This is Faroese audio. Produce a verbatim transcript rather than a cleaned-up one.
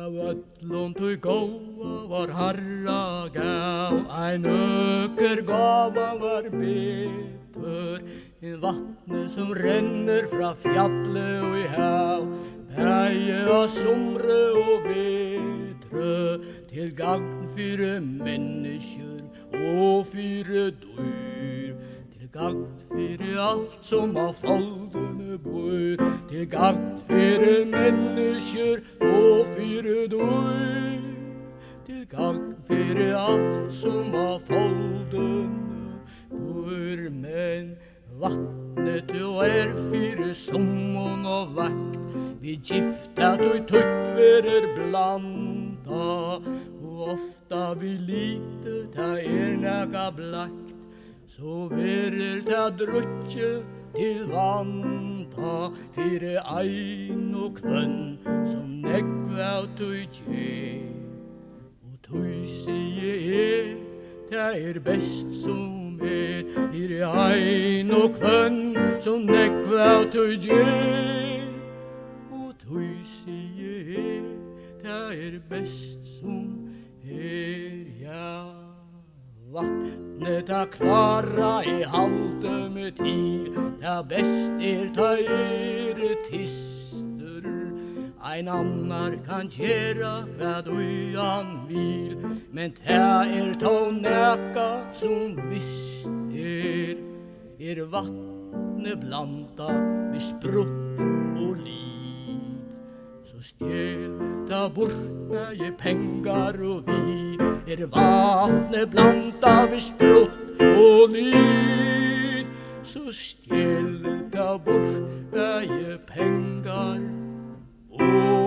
Av øllum tí góða vár Harra gav, ein nøkur gáva var betur, vatnið, sum rennur frá fjalli og í hav, bæði á sumri og vetri, til gagn fyri menniskjur og fyri dýr, til gagn fyri alt, sum á foldini býr, til gagn fyri menniskjur og fyri dýr, til gagn fyri alt, sum á foldini býr. Men vatnið, tú er fyri summum og vakt, við gift, at í títt verður blandað, og ofta við liti, tað er nakað blakt, so verður tað drukkið til vanda fyri ein og hvønn, sum nógv av tí ger. Og tí sigi eg, tað er best, sum er, fyri ein og hvønn, sum nógv av tí ger. Og tí sigi eg, tað er best, sum er, ja. Vatnið, tað klára eg, haldi meg til, tað best er, tá eg eri tystur. Ein annar kann gera, hvat ið hann vil, men tað er tó nakað, sum vist er. Er vatnið blandað við sprutt og lit, so stjelur tað burt bæði pengar og vit. Er vatnið blandað við sprutt og lit, so stjelur tað burt bæði pengar og